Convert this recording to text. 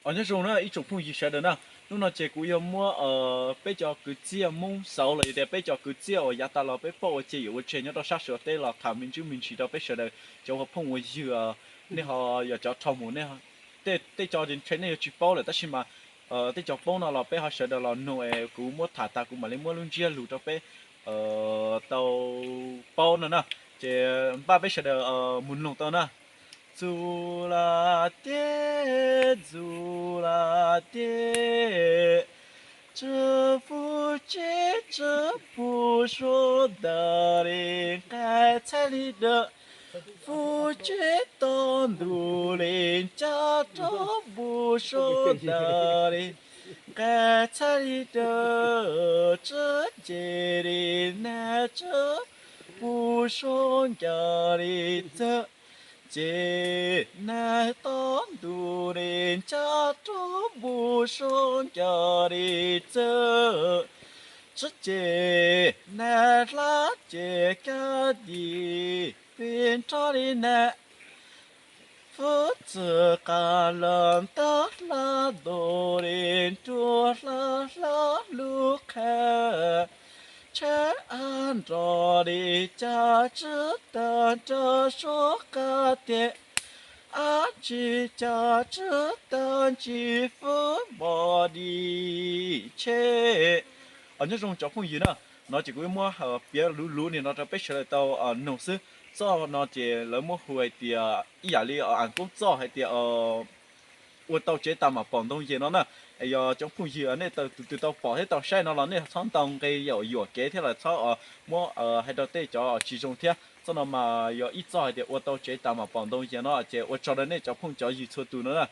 Os, nyob zoo na ib tsoom phooj ywg sawv daws na. Hnub no ces kuv yuav muab peb cov kwv txhiaj Hmoob xauv los yog tias peb cov kwv txhiaj uas yav tas los peb pom ua ciaj yuam ua tseg nyob rau sab Suav teb los tham me ntsis me ntsis rau peb sawv daws cov ua phooj ua ywg, nej ho yog cov dhau mus, tej cov ces ntshe nej yuav tsis paub lawm tab sis mas tej cov paub no los peb ho sawv daws los nug es kuv muab tham tag kuv mam li muab lub ntsiab lus rau peb tau paub no na. Ces npaj peb sawv daws mus nug tau na. Ntxub laj tiag, ntxub laj tiag, tsw pu tseb tsw pu sua ntawm li nqaij txhaj li dawm, pu tseb tau ntu li ncaj rau pu sua ntawm li nqaij txhaj li dawm, tsw ces li nag tsw pu sua ncaws li txawm, ces nag tau ntu li ncaj rau pu sua ncaws li txawm, tsw ces nag hlab ces kaj tis peb nrog li nag, fwb txwm qas los ntab hla ntu li nruas hla hla lub qhab, tsheb ab nrog li cas tsw tag nrog suab qab tiag, ab tsi cas tsw tag ntsis fwb npog di tsheb. Os, nyob zoo cov phooj ywg na, no ces kuv yuav muab piav luv luv li no rau peb sawv daws tau nug xwb. Txoj no ces lawv muab hu hais tias ib yam li as koob txoj hais tias ua tau tsev tas mam pom ntoo yeg no na. Es yog cov phooj ywg nej tus twg tau pom thiab tau saib no los nej txhob ntau nqe yuam yuam kev thiab los txhob muab hais rau tej cov tsis zoo thiab. Txoj no mas yog ib txoj hais tias ua tau tsev tas mam pom ntoo yeg no ces ua tsaug rau nej cov phooj cov ywg txhua tus no na.